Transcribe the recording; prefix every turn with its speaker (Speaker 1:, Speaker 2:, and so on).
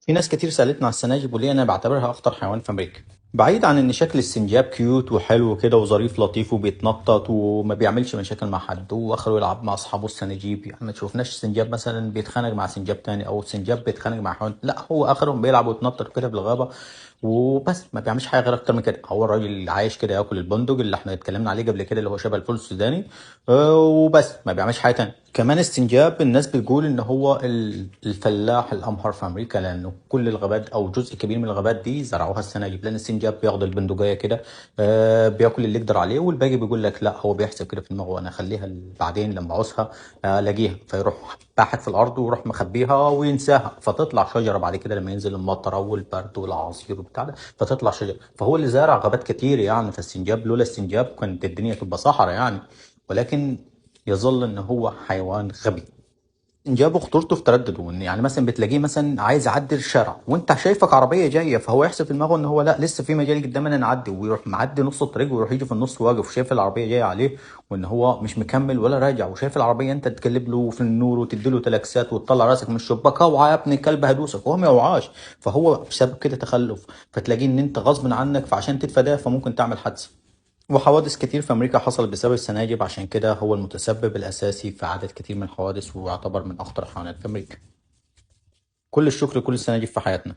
Speaker 1: في ناس كتير سألتنا على السناجب وليه أنا بعتبرها أخطر حيوان في أمريكا. بعيد عن إن شكل السنجاب cute وحلو كده وظريف لطيف وبيتنطط وما بيعملش مشاكل مع حد وآخره يلعب مع أصحابه السناجيب، يعني ما تشوفناش سنجاب مثلا بيتخانق مع سنجاب تاني أو سنجاب بيتخانق مع حيوان، لا هو آخرهم بيلعب ويتنطط كده في الغابة وبس، ما بيعملش حاجة غير أكتر من كده. هو الراجل اللي عايش كده ياكل البندق اللي احنا اتكلمنا عليه قبل كده اللي هو شبه الفول السوداني، وبس، ما بيعملش حاجة تاني. كمان السنجاب الناس بتقول ان هو الفلاح الامهر في امريكا، لانه كل الغابات او جزء كبير من الغابات دي زرعوها السناجب، لان السنجاب بياخد البندقية كده، بياكل اللي يقدر عليه والباقي بيقول لك لا، هو بيحسب كده في دماغه انا اخليها بعدين لما اعوزها، الاقيها، فيروح باحت في الارض ويروح مخبيها وينساها، فتطلع شجرة بعد كده لما ينزل المطر والبرد والعصير وبتاع ده، فتطلع شجرة. فهو اللي زارع غابات كتير يعني، فالسنجاب لولا السنجاب كانت الدنيا تبقى صحراء يعني. ولكن يظل ان هو حيوان غبي. سنجابه خطورته في تردده، ان يعني مثلا بتلاقيه مثلا عايز يعدي الشارع وانت شايفك عربية جاية، فهو يحسب في دماغه ان هو لا لسه في مجال قدامنا انا نعدي، ويروح معدي نص الطريق ويروح يجي في النص واقف وشايف العربية جاية عليه وان هو مش مكمل ولا راجع، وشايف العربية انت تقلب له في النور وتدي له تلاكسات وتطلع راسك من الشباك، اوعى يا ابن الكلب هدوسك، وهو ما يوعاش. فهو بسبب كده تخلف، فتلاقيه ان انت غصب عنك فعشان تتفاداه فممكن تعمل حادثه. وحوادث كتير في أمريكا حصلت بسبب السناجب، عشان كده هو المتسبب الأساسي في عدد كتير من الحوادث ويعتبر من أخطر الحيوانات في أمريكا. كل الشكر لكل السناجب في حياتنا.